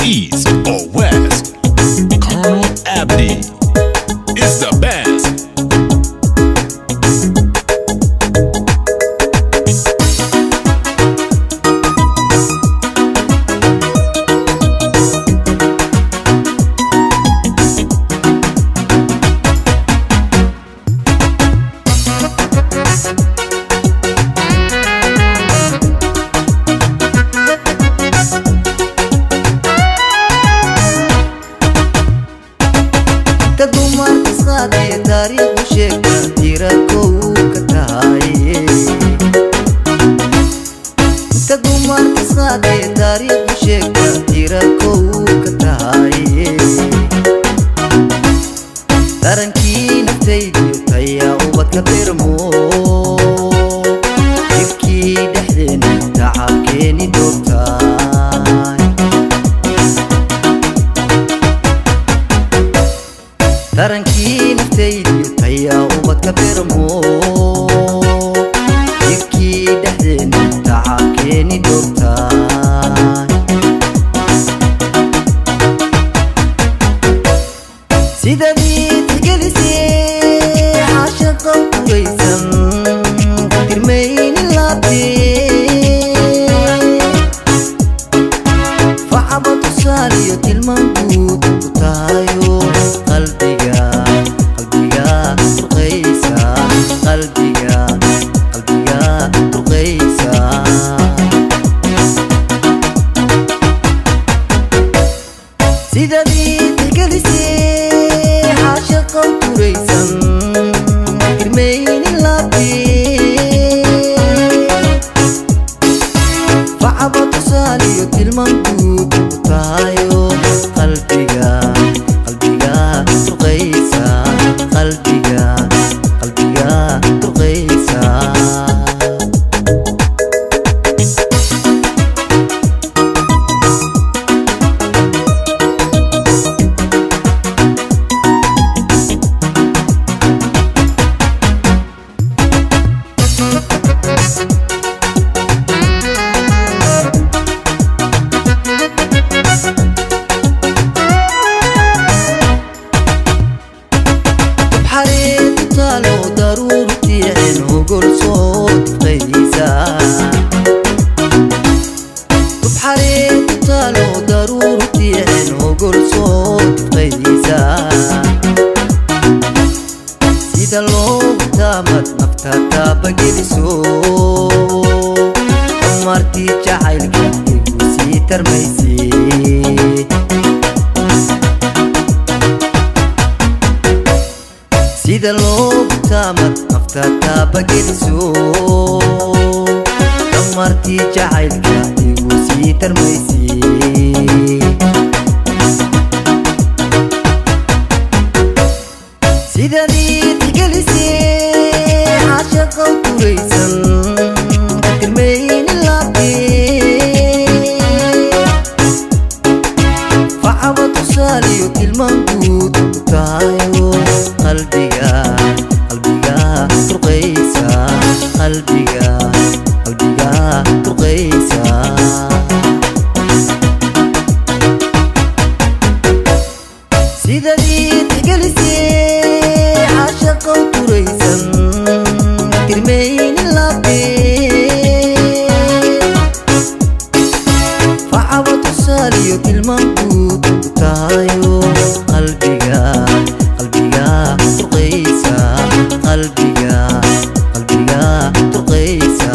East or west, Colonel Abdi is the best. Tarankii naftaydu tayaa ubadka birmo Dibkii dhexdeena tacabkeeni doogtaay Tarankii naftaydu tayaa ubadka birmo Dibkii dhexdeena tacabkeeni doogtaay Sidadii tixgelisay caashaqa uraysan tirmaynin laabtee Facaba tusaaliyo tilmaan guud ku tahayo qalbiga qalbiga turqaysa qalbiga qalbiga turqaysa Sidadii tixgelisay caashaqa uraysan tirmaynin laabtee Facaba tusaaliyo tilmaan guud ku tahayo qalbiga qalbiga turqaysa qalbiga qalbiga turqaysa Sida loogu taamad nafta taabageliso Martii jacaylka igu sii tarmaysay Sida loogu taamad nafta taabageliso Martii jacaylka igu sii tarmaysay Sidadii tixgelisay caashaqa uraysan tirmaynin laabtee Facaba tusaaliyo tilmaan guud ku tahayo qalbiga qalbiga turqaysa qalbiga qalbiga turqaysa Sidadii tixgelisay caashaqa uraysan tirmaynin laabtee Facaba tusaaliyo tilmaan guud ku tahayo qalbiga qalbiga turqaysa qalbiga qalbiga turqaysa.